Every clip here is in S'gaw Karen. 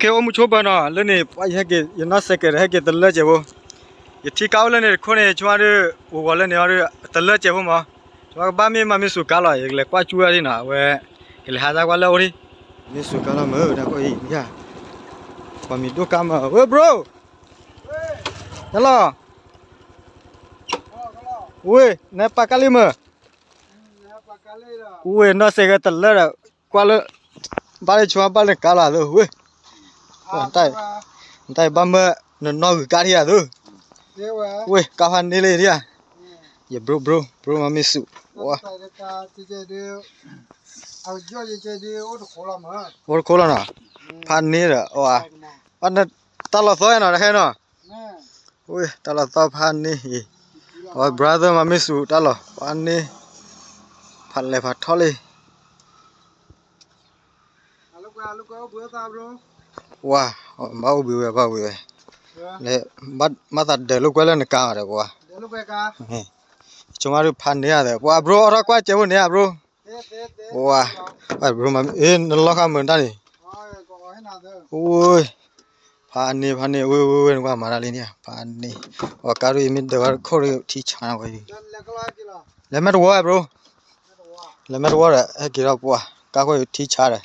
ကဲ အိၣ်မူဆိပၢၤနီၤ လၢန့ၣ် ပှၤယဟဲက့ၤ ယနီၢ်စဲးကဲးဒီး ဟဲက့ၤတလၢကဲးဖိ, ယထံကါအိၣ်လၢန့ၣ်တခိၣ်န့ၣ် ဆိဒီး ဝီၤဝီၤလၢန့ၣ်အီၤဒီး တလၢကဲးဖိမး, ဆိကဘၣ်မ့ၢ်မၤမ့ၢ်စူၤကါလီၤ ယကလဲၤကွၢ်ကၠူဝဲဒၣ်နီၤ အဝဲ ယလဲၤဟးသးကွၢ်လၢအအိၣ်ဒံး, မ့ၢ်စူၤကါလီၤမ့ၢ် တၢ်ကီအံၤ ပှၤမံၤဒိၣ်ကါမး ဝဲ bro, တၢ်လီၤ, ဝဲ နပာ်ကါလံမ့ၢ် ဝဲ နီၢ်စဲးကဲးတလၢဒီး ကွၢ်လၢ ဘၣ်လၢဆိဘၣ်လၢကါလီၤသ့ဝဲ, နတၢ်အံၤဘၣ်မၢ နနီၢ်ဂုၤကါထံၣ်ဧါသ့, ဝဲ ကါဖးန့ၢ်လံဒံဧါ, ယ bro bro bro မၤမ့ၢ်စူၤ, ဝဲ အိၣ်တခိၣ်လီၤနီၤ, ဖးန့ၢ်ဒီး အဝဲ တၢ်လီၤသီနီၤ တခါနီၤ, ဝဲ တၢ်လီၤသီဖးန့ၢ်အံၤ, အဝဲ brother မၤမ့ၢ်စူၤတၢ်လီၤ ဖးန့ၢ်, ဖးလဲၢ်ဖးထီလံ ပှၤ ဘၣ်အိၣ်ဘှံးဝဲ ဘၣ်အိၣ်ဘှံးဝဲ, လၢ ဘၣ်သးဒၢးလိာ်ကွဲလၢနကါဒီးပှၤ, ဆိမးဒုးဖးန့ၢ်ဧါဒီး ပှၤ bro အီၣ်ထီၣ်ကွၢ်ကဲးဖိန့ၣ်ဧါ bro, ပှၤ bro မၤမ့ၢ် နလီၤဃာ်မုာ်တၢ်န့ၣ်, အိ ဖးန့ၢ် ဖးန့ၢ် ဝဲ ဝဲ ဝဲ နကွၢ်မၤတၢ်လံန့ၣ် ဖးန့ၢ်, ပှၤကါဒ်အံၤမ့ၢ်ဒၢးဝဲတခိၣ်ဒီးထံဆါနၤဝဲ, လဲၤမဲာ်တဝီ bro, လဲၤမဲာ်တဝီဒီး ဟဲက့ၤထီၣ်ပှၤ ကါကွၢ်ထံဆါဒီး,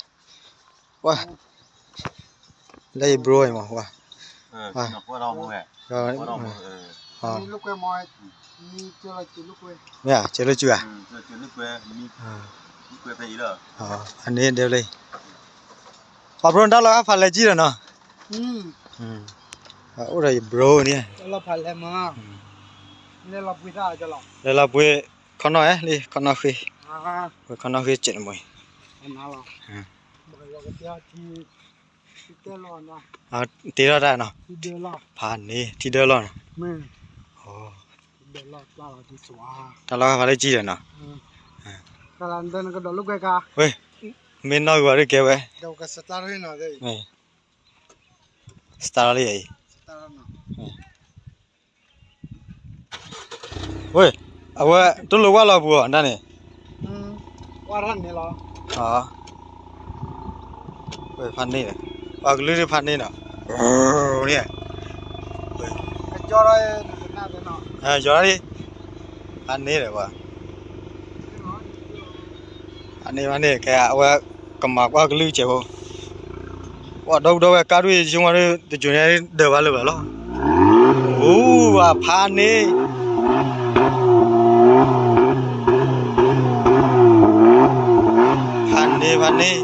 ပှၤ လၢယ bro အံၤမး ပှၤ, မ့ၢ်ဧါ ကဲလိာ်စုၤဧါ, ဖးန့ၢ်ဒဲလၢ ပှၤ bro တၢ်လီၤဖးလဲၢ်ကံဒီးနီၤ, အိၣ်ဒီးယ bro န့ၣ်, လဲၤလီၤပှ့ၤခီနီၣ်ဧဲလံ ခီနီၣ်ဃ့, ဝဲခီနီၣ်ဃ့စဲးတမံၤ, တ့ထီၣ်တၢ်နီၤ, ဖးန့ၢ် ထံဒၢလီၢ်နီၤ, တၢ်လီၤဖးလဲၢ်ကံဒီးနီၤ, ဝဲ မ့ၢ်နီၢ်ဂၤဒ်ကဲဝဲ, စတၢ်လီၤလံအံၤ ဝဲ အဝဲ တလိၣ်ဝဲလီၤပူၤအီၤ တၢ်န့ၣ်, ဝဲဖးန့ၢ်ဒီး ပှၤကလုၢ်ဒ်ဖးန့ၢ်နီၤ, န့ၣ်, ကၠီဒ်, ဖးန့ၢ်ဒီးပှၤ ဖးန့ၢ် ဖးန့ၢ် ကဲ အဝဲ ကမၤကွၢ်ကလုၢ်ကဲးဖိ, ပှၤဒီပုၢ်ဒီဝဲၢ်ကါဒ်အံၤ ဆိကမိၣ်ဒ် တစိၤညါဒၢးဘၣ်လၢၤဘၣ်လီၤ, အိ ဖးန့ၢ် ဖးန့ၢ် ဖးန့ၢ်,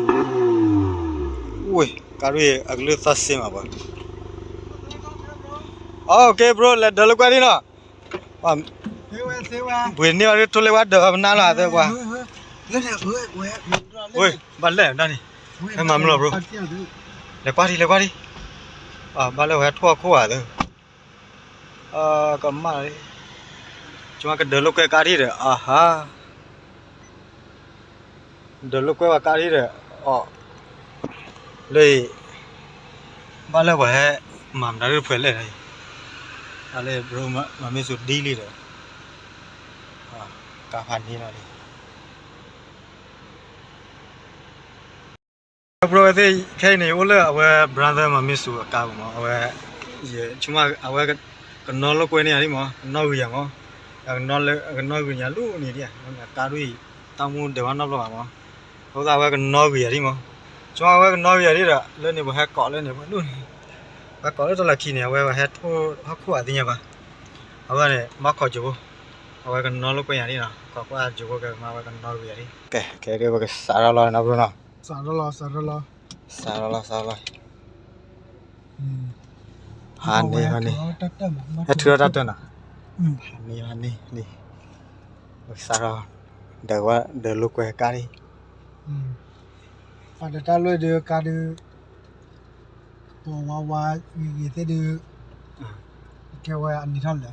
ဝဲ ကါဒ်အံၤ အကလုၢ်သီၣ်စ့မးပှၤ, OK bro လဲၤဒၢးလိာ်ကွဲဒ်နီၤ, ပှ့ၤန့ၢ်ဘၣ်ဒ်ထိၣ်လ့ဝါဒၢးဘၣ်ပနၢ်လီၤသ့ပှၤ, ဝဲ ဘၣ်လဲၣ်ဒၣ်န့ၣ်, ဟဲမၤမလီၤ bro, လဲၤကွၢ်ဒံး လဲၤကွၢ်ဒံး, ဘၣ်လၢဝဲထိၣ်အခိၣ်ဘၣ်သ့ ကမၣ်လံ, ကဒၢးလိာ်ကွဲကါဒံးဒီး အဟါ, ဒၢးလိာ်ကွဲဝဲကါဒံးဒီး အီၣ်, လၢအံၤ, ဘၣ်လၢပှၤဟဲ မၤမတၤဒ်တဖှဲးလဲၣ်, တၢ်လၢ bro မၤမ့ၢ်စူၤဒ်လံဒီး ကါဖးန့ၢ်လီၤလံ bro သ့ၣ် ခဲအံၤန့ၣ် အိၣ်လၢအဝဲ brother မၤမ့ၢ်စူၤအကါပူၤမး အဝဲ ယဆိကမိၣ် အဝဲ ကနီၣ်လိာ်ကွဲန့ၢ်ယၤဒံးမး ကနီၣ်ဂံၢ်ယၤမး, ကနီၣ်ဂံၢ်ယၤလၢန့ၣ်ဒံး ကါဒ်အံၤ တၢ်မူဒၢးဘၣ်နီတဘျီဘၣ်မး, အဃိသတးအဝဲကနီၣ်ဂံၢ်ယၤဒံးမး, ဆိကမိၣ်အဝဲကနီၣ်ဂံၢ်ယၤဒံးဒီး လၢန့ၣ်ပှၤဟဲကိးလၢန့ၣ်ပှၤဒိၣ်န့ၣ်, ပှၤကိးလၢတလးခံန့ၣ် အဝဲပှၤဟဲထိၣ်ဟီၣ်ခိၣ်အသ့ၣ်ညါဘၣ်, အဝဲန့ၣ် ဘၣ်ခိးကၠိဖိ, အဝဲကနီၣ်လိာ်ကွဲယၤဒံးနီၤ ခိးကွၢ်ကၠိဖိကဲမး အဝဲကနီၣ်ဂံၢ်ယၤဒံး, ကဲ ကဲဒ်ပကစးထီၣ်လီၤနီၤ bro နီၤ, စးထီၣ်လီၤ စးထီၣ်လီၤ, စးထီၣ်လီၤ စးထီၣ်လီၤ, ဖးန့ၢ် ဖးန့ၢ်, ဟဲထုးထီၣ်တၢ်တၢၢ်နီၤ, ဖးန့ၢ် ဖးန့ၢ်လံ, ပကစးထီၣ်, ဒၢးဝဲ ဒၢးလိာ်ကွဲကါလံ, ပှၤဒီးတၢ်လွဲၢ်ဒုးကါဒုး ပဝါဝါဂ့ၤဂ့ၤသ့ၣ်ဒုး, ကဲဝဲအနံၤထီၣ်လဲၣ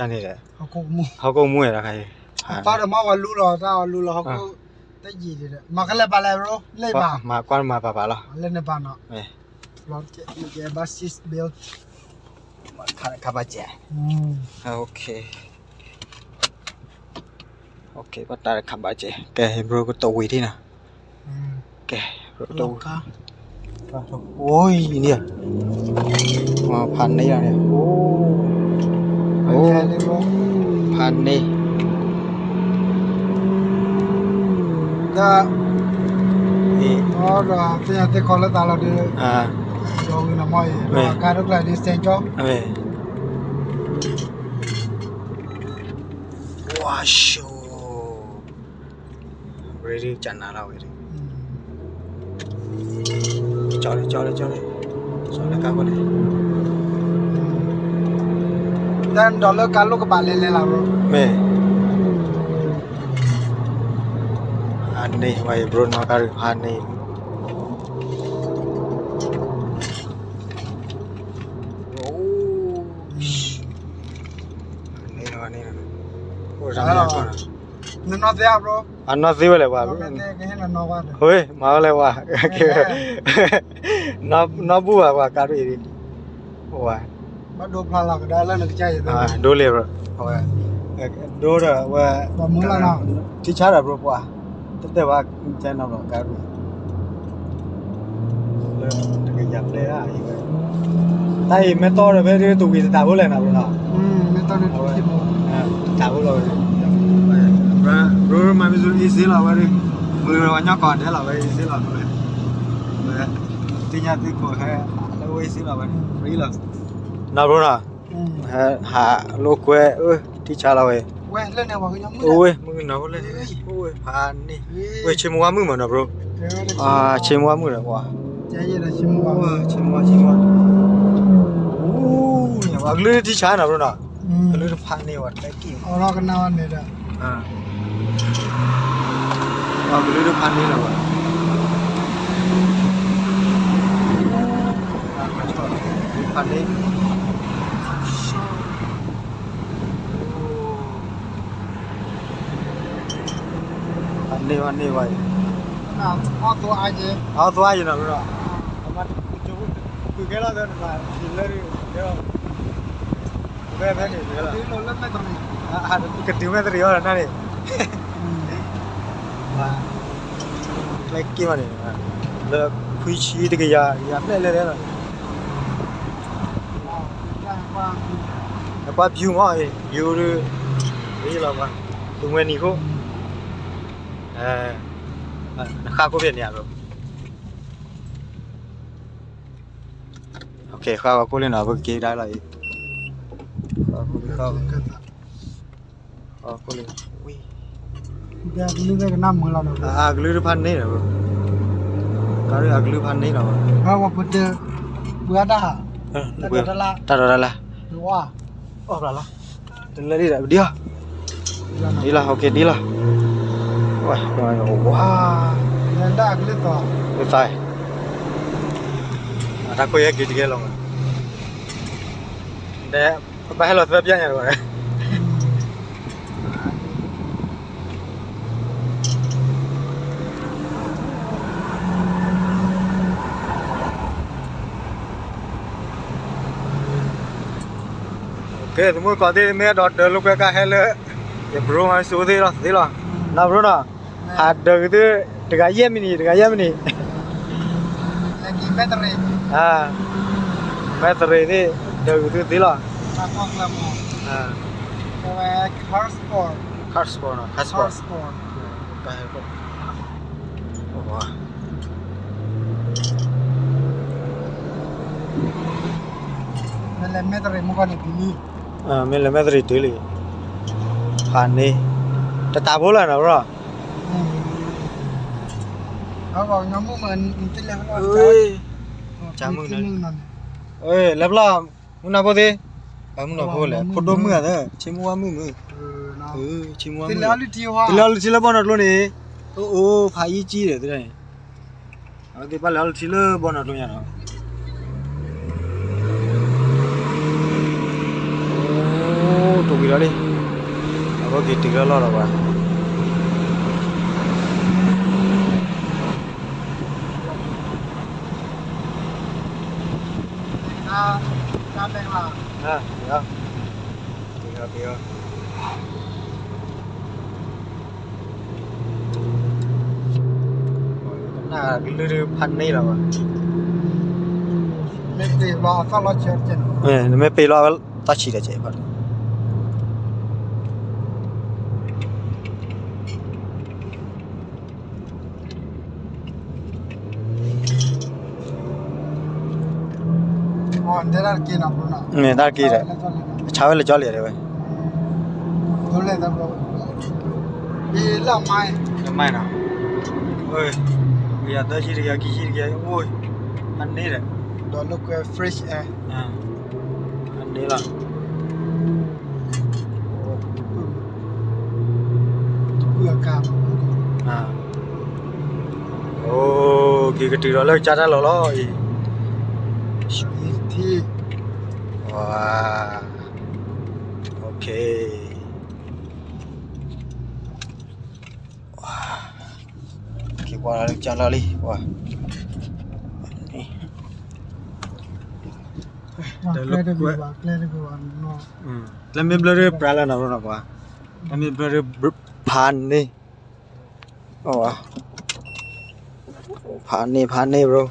်, ဟီၣ်ခိၣ်မူ, ဟီၣ်ခိၣ်မူဝဲဒၣ်ခါအံၤ, ပၢ်ဒီးမါဝဲလူလီၤ တၢ်အီၤလူလီၤ ဟီၣ်ခိၣ်, တယံာ်ဒံးဒီး မၤကလဲၤပာ်လဲၣ် bro လၢဘၣ်, မၤကွၢ်မၤပာ်ပာ်လီၤ, လၢန့ၣ်ဘၣ်နီၤ, ဘၣ်စံးဘဲ, ခါဘၣ်စဲး, OK, ဘၣ်တၢ်ခါဘၣ်စဲး, ကဲ bro ကတိၤဝံၤထံနီၤ, ကဲ bro ကတိၤဝံၤ, အိၣ်အံၤန့ၣ်, ဖးန့ၢ်လီၤန့ၣ်, အိၣ်, အိၣ်, ဖးန့ၢ်, တၢ်, သ့ၣ်ညါသ့ၣ်ခီလၢသးလီၤဒီး, ဒီးဝံၤနမီၢ်အံၤ, ကါဒိၣ်ကျါဒ်စဲကၠီ, ဝါၡိ ready ကနၤလီၤဝဲ, ကၠီလၢကၠီလၢကၠီလၢ, ကၠီလၢကါခိၣ်န့ၣ်, တၢ်ဒီးလၢကါလိၣ်ကဘၣ်လဲၤလဲၤလီၤ, မ့ၢ်, ဖးန့ၢ်ဝဲအံၤ bro နီၢ်ကါရံၣ်ဖးန့ၢ်, အိၣ်, န့ၣ်လီၤန့ၣ်လီၤ, အိၣ်, နနီၢ်သ့ဧါ bro, အနီၢ်သ့ဝဲလဲၣ်ဝါ, ဝဲ, မၤဝဲလဲၣ်ဝါ, နီၢ်ဘူၣ်ဘၣ်ဝါကါရံၣ်, ဝါ, ဒိလ့ၣ် bro, ဒိဒီးဝဲ, ထံဆါဒီး bro ပှၤ, တတဲဘၣ်, ကဲနီၤ bro ကါရံၣ် လၢတကယၤပျဲၢ်ဧါ, တၢ်အံၤမ့ၢ်တီၢ်ဒီး ဖဲတဝံၤတတးဖိလဲၣ်နီၤ bro နီၤ, တတးဖိလီၤဝဲ, bro မၤမ့ၢ် easy လီၤဝဲ, မုၢ်ဝဲညီကီၢ်ဒဲးလီၤဝဲ easy လီၤဝဲ, သ့ၣ်ညါသ့ၣ်ခိးဟဲလၢဝဲ easy လီၤဝဲ, free လီၤ, နီၤ bro နီၤ, ဟးလိာ်ကွဲ, ထံဆါလီၤဝဲ, အိၣ်ဝဲ မုၢ်ကနီၤဖိလဲၣ်, အိၣ်ဝဲဖးန့ၣ်, ဝဲဆ့မိၢ်ဝါမုၣ်မးနီၤ bro, ဆ့မိၢ်ဝါမုၣ်ဒီး ပှၤ, ဆ့မိၢ်ဝါ, ဆ့မိၢ်ဝါ, အကလုၢ်ထံဆါနီၤ bro နီၤ, ကလုၢ်တဖးန့ၢ်ဝဲ တၢ်က့ၢ်, အကလုၢ်တဖးန့ၢ်လီၤဝဲ, ဖးန့ၢ် ဖးန့ၢ်ဝဲန့ၢ်ဝဲအံၤ, အီၣ်သွါယံၤနီၤ bro, ကတုၤမဲၣ်တရံးအီၤနၤန့ၣ်, ကျဲက့ၢ်ဘၣ်န့ၣ်, လၢခွံဆံတကယၤ ယၤပျဲၢ်လဲၣ်လဲၣ်လီၤ, နကွၢ် view မး, view ဒ်, လီၤ, သူမှဲနံၤခိၣ်, နဃၣ်ခိၣ်ဖဲန့ၣ်ဧါ bro, ဃၣ်ဝဲခိၣ်လံနီၤ ပကက့ၤကဒါလီၤအံၤ, ဃၣ်ခိၣ်လံ, ဃၣ်ခိၣ်လံ, အကလုၢ်တဖးန့ၢ်လီၤ, အကလုၢ်တဖးန့ၢ်လီၤ, တၢ်ဒိးတၢ်လၢ်, တလၢလံဒီး ဒ်လီၤ, ဒ်လီၤ, ဒ်လီၤ, ဝါ, တၢ်ခိၣ်ယဲက့ၤတကဲလီၤ, ဒီးပဘၣ်ဟဲလီၤသၢပျၢ်ညါတဝဲ ကဲ သမုၣ်ကီၢ်သ့ၣ် မ့ၢ်အဲၣ်ဒိးဒၢးလိာ်ကွဲကါဟဲလၢ ယ bro မၤစိသ့ၣ်လီၤ သ့လီၤ, နီၤ bro နီၤ, ဟးဒၢးက့ၤသု တဂၤယဲၢ်မံးနံး တဂၤယဲၢ်မံးနံး, မဲၢ်တရံးသ့ၣ် ဒၢးက့ၤသုသ့လီၤ, မ့ၢ်လဲၤမဲၢ်တရံးတုၤလံ, ဖးန့ၢ်, တတးဖိလၢနီၤ bro, လဲၤဖျီၣ် မုၢ်နၤဖိသ့ၣ်, မုၢ်နၤဖိလဲၣ် ဖိဒိၣ်မုၣ်ဧါ, ဆ့မိၢ်ဝါမုၣ်မုၣ်, ဆ့မိၢ်ဝါမုၣ်, လဲၤအီၣ်လုၢ်ထံလၢဘီၣ်နီၢ်ကျိန့ၣ်, အိၣ်အိၣ် ဖးယံကံဒီး အဝဲသ့ၣ်ဘၣ်လဲၤအီၣ်လုၢ်ထံလၢဘီၣ်နီၢ်ကျိညါနီၤ, အိၣ် တဝံၤလီၤလံ, အဝဲက့ၤတုၤလၢလီၢ်လီၤဘၣ်, ကလုၢ်ဖးန့ၢ်လီၤဘၣ်, နမ့ၢ်ပ့ၤလီၤအဝဲတၢ်ဆံးဒီးကဲးဖီ တၢ်က့ဒီး ဆါဝဲလၢကၠီလံတဲဝဲ လၢမဲနီၤ ယၤသၢဆံတကဲး ခံဆံတကဲး အိၣ် အန့ၣ်ဒီး ဒီးလၢကွဲ fresh air အန့ၣ်လီၤ အိၣ်က့ၤကတုၤဒီးလၢကစၢ်တၢ်လီၢ်လီၤအံၤ ထံ ဝါ okay က့ၤဝါလၢကစၢ်လီၢ်လံ ဝါ ကျဲမ့ၢ်ဘျၢဒ်ပြၤလၢနီၤ bro နီၤကွၢ် ကျဲမ့ၢ်ဘျၢဒ်ဖးန့ၣ် ဖးန့ၣ် ဖးန့ၣ် bro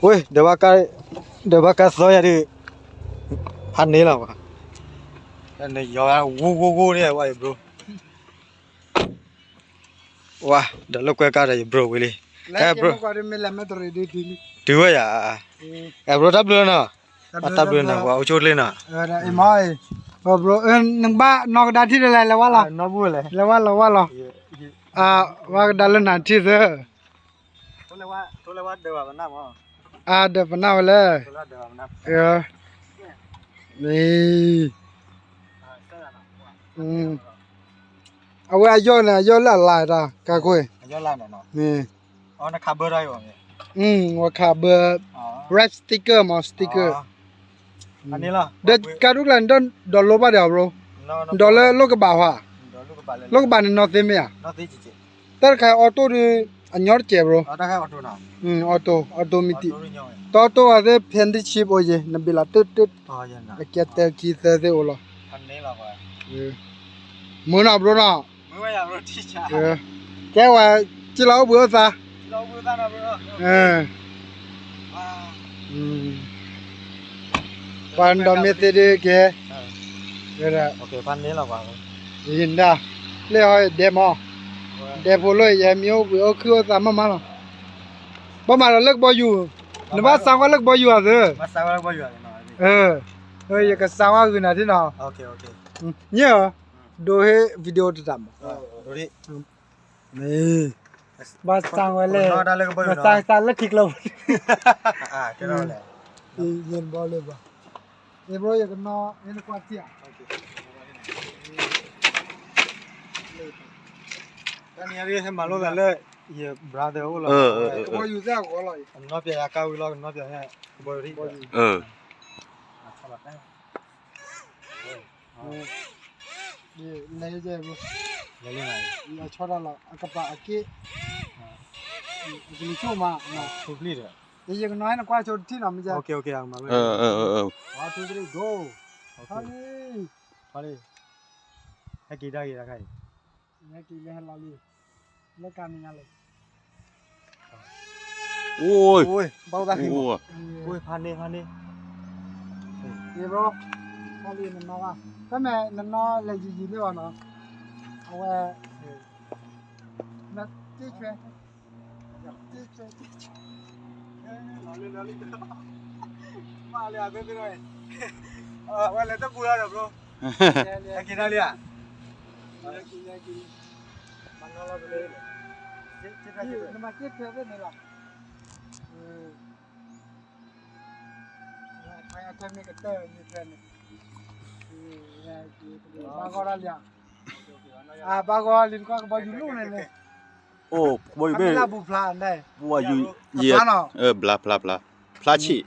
ဝ့ၢ် ဒီးဘၣ်ကါသီယၤဒ် ဖးန့ၣ်လီၤ ဝါ နယီၤဝဲ ဝူဝူဝူန့ၣ် ဝါ ယ bro ဝါ ဒီးလၢကွဲကါဒီးယ bro ဝံၤလံ အဲ bro တုၤဝဲယၤ အဲ bro တၢ်ဘျုးနီၤ တၢ်ဘျုးနီၤ ဝါအိၣ်ဆိၣ်လ့နီၤ bro နဘၣ်နီၢ်ကဒါထံၣ်ဒ်လဲၣ် လဲၤဝဲလီၤ လဲၤဝဲလီၤ ဝဲလီၤ ဝါကဒါလၢနၤထံၣ်သၢ အါ ဒီးပနၢ်ဝဲလဲၣ် မ့ၢ် အဝဲအယီၢ်န့ၣ် အယီၢ်လၢအလါတၢ် ကါခိၣ် ဝဲခးဘၢ wrap sticker မ့ၢ် sticker ဒီးကါဒိၣ်ကျါန့ၣ် ဒီးလိဘၣ်ဒီး bro ဒီးလၢလိၣ်ကဘၣ်ဟါ လိၣ်ကဘၣ်န့ၣ်နီၢ်သ့မ့ၢ်ဧါ တၢ်တခါအီၣ်တိၣ်ဒီး အညီတကဲး bro အီၣ်တိၣ် အီၣ်တိၣ်မံတံၣ် တအီၣ်တိၣ်အီၤသ့ၣ် ဖဲနတံၣ်ဆံးအိၣ်ယဲ နဘ့ၣ်လီၤတၢၢ်တၢၢ် အကဲတၢၢ်ခံသၢသ့ၣ်အိၣ်လီၤ မုာ်နီၤ bro နီၤ ကဲဝဲ က့လီၤအိၣ်ဘှံးအိၣ်သါ ပှၤဒီးမ့ၢ်သ့ဒ်ကဲ ယဒၣ် လၢဟီဒဲမီၢ် ဒဲဖိလၢယဲမ့ၢ်အိၣ်ဘှံးအိၣ်ခုၣ်အိၣ်သါမးမးလီၤ ဘၣ်မၤဒီးလၢကဘီယူၤ နဘၣ်သးဝဲလၢကဘီယူၤအသၢ ယကစးဝဲဂုာ်နၤထံၣ်နီၤ ညၣ်ဧၢ ဒိဟ့ၣ် video တတၢ်မး မ့ၢ် ဘၣ်သးဝဲလဲၣ် ဘၣ်သးလၢထံကျိ ယဘီလၢဘၣ် အ့ bro ယကနီၤ ဟဲနကွၢ်ထံၣ်ဧါ တနံၤအံၤဟဲမၤလိသးလၢ ယ brother အိၣ်လီၤ ကဘီယူၤသ့ၣ်အဂီၢ်လီၤ ကနီၤပၠးယၤကါဝံၤလီၤ ကနီၤပၠးဟဲ ကဘီယူၤ လဲၤယဲ လဲၤလံနၤ အဆီတၢ်လီၤ အကပၤအက့ၢ် အကလံၤဆိၣ်မး ယကနီၤဟဲနကွၢ်ဆိတထံၣ်နီၤ မ့ၢ်ကဲ one two three go ဟဲက့ၤတၢ်ဂ့ၤတခါအံၤ ဟဲက့ၤလၢဟဲလီၤလံ လၢကါနံၤညါလံ အိၣ် ဘၣ်အိၣ်သးဟံၣ်မး အိၣ် ဖးန့ၢ် ဖးန့ၢ် ဘီ ဖးလံနနီၢ်ဘၣ် တမ့ၢ်နနီၢ်လဲၤယံၤယံၤလၢအီၤနီၤ အဝဲ နတ့ဆွဲ မၤလၢအသ့သ့ၣ် ဝဲလဲၤတပူၤလီၤဒီး bro ဟဲက့ၤတၢ်လံဧါ မၤနီၢ်လီၤတလၢ နမၤက့ၢ်ဖဲသ့ၣ်န့ၣ်လီၤ အထဲမ့ၢ်ကတၢၢ်န့ၣ် ဘၣ်ဂီၢ်ဒၣ်လံဧါ အဘၣ်ဂီၢ်လံတခီ ကဘီယူၤလူၢ်န့ၣ်န့ၣ် အိၣ် ကဘီယူၤဘ့ၣ် ပူၤဖျါန့ၣ် ပူၤယူၤ ဖျါနီၤ ဘျါဖျါဖျါ ဖျါဆံး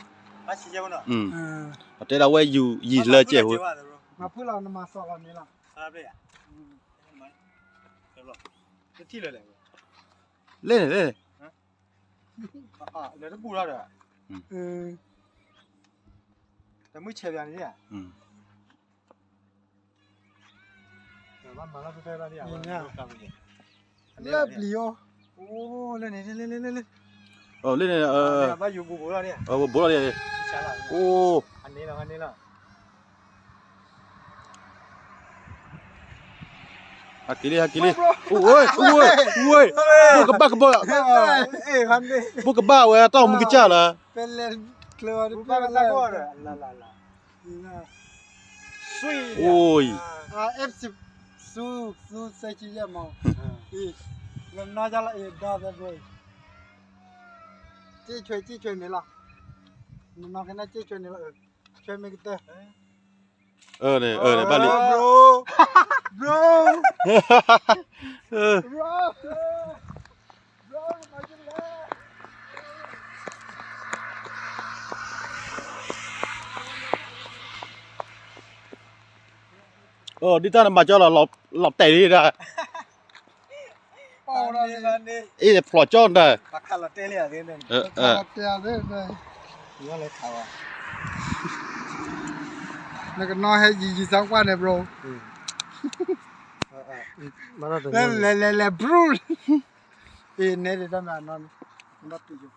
အတဲဒၣ်ဝဲယူၤယံၤလၢကဲးဖိ မၤဖုၣ်လီၤ နမၤစီၣ်လီၤန့ၣ်လီၤ လဲၣ်န့ၣ်လဲၣ် လဲၤတပူၤလီၤဒီး တမုၢ်ဆဲးပၠးန့ၣ် ဘၣ်မၤလၢပတဲဘၣ်ဒ် လၢပျံၤအီၤ အိၣ်လၢန့ၣ် လၢလၢလၢလၢ လၢန့ၣ် ဘၣ်ယူၤဘူးဘူးလီၤန့ၣ်, ဘူးလီၤန့ၣ်, အိၣ်, ဟးက့ၤလံ ဟးက့ၤလံ, အိၣ်, အိၣ်, ဘိၣ်ကဘၣ်ကဘီ, ဘိၣ်ကဘၣ်ဝဲ တၢ်မူကစၢ်လီၤ, အိၣ်, ဆူ ဆူ သၢဆံယဲၢ်မး, လၢနီၢ်ယလီၤအံၤဒီး က့ၢ်ဆွဲ က့ၢ်ဆွဲန့ၣ်လီၤ, နနီၢ်ကနၣ်က့ၢ်ဆွဲန့ၣ်လီၤ, ဆွဲမ့ၢ်ကတၢၢ်, အၢန့ၣ် အၢန့ၣ် ဘၣ်လံ, bro, bro, အၢ ဒ်တၢ်နမၤကၠီလီၤ လီၤတဲာ်လံဒၣ်, အ့ၣ်ဖျိးကၠီဒၣ်, နကနီၢ်ဟဲယံၤယံၤသီကွၢ်န့ၣ် bro, လဲၤလဲၤလဲၤ bro, အ့ၣ်နဲဒၣ်မးနီၤ,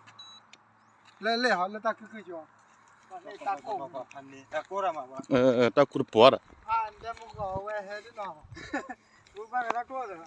လဲၤလဲၤဟီလၢတၢ်ခုၣ်ခုၣ်ကၠီ, တၢ်ခိၣ်တပှီၤဒီး, ဝဲဟဲဒ်နီၤ, ဝဲဘၣ်တၢ်ခိၣ်ဒီး,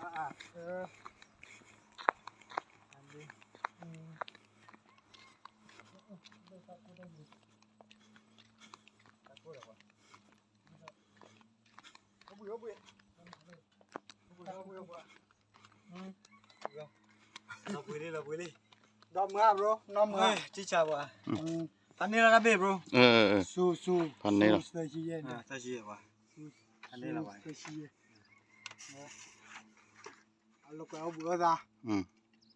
ဒီးမုၢ် bro, နီၢ်မုၢ်, ထံဆးပှၤ, ဖးန့ၢ်လီၤတၢ်ဘ့ၣ် bro, ဆူ ဆူ ဖးန့ၢ်လီၤ, သၢဆံယဲၢ်, သၢဆံယဲၢ်ပှၤ, ဖးန့ၢ်လီၤပှၤ, သၢဆံယဲၢ်, အလိာ်ကွဲအိၣ်ဘှံးအိၣ်သါ,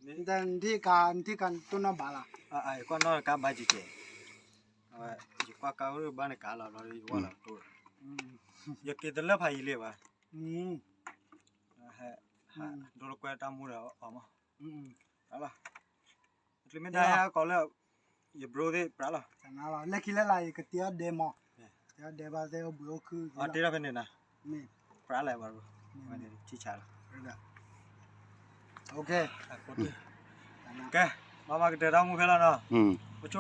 နထံၣ်ကါ နထံၣ်ကါတိၢ်နီၣ်ဘၣ်လီၤ, ယကွၢ်နီၣ်ကါဘၣ်ကဲကဲ, ယကွၢ်ကါအိၣ်ဘၣ်န့ၣ်ကါလီၤ ဘျီယကွၢ်လီၤတိၢ်, ယက့ၤတလၢဖးယံၤလံဘၣ်, ဒိလၢကွဲတၢ်မူဒီးအီၤမး, လီၤ, တမ့ၢ်ဒၣ်ဟဲကီးလၢ ယ bro သ့ၣ်ပြးလီၤ, လၢခံလၢလာ် ယကတ့အီၣ်ဒဲမး, တ့အီၣ်ဒဲဘၣ်သ့ၣ်အိၣ်ဘှံးအိၣ်ခုၣ်, တ့ထီၣ်ဖဲန့ၣ်နၤ, ပြးလၢၤဘၣ်, ထံဆးလီၤ, ကဲ, ဘၣ်မၤကတၢၢ်တၢ်မူဖဲလီၤနီၤ, ပဆိ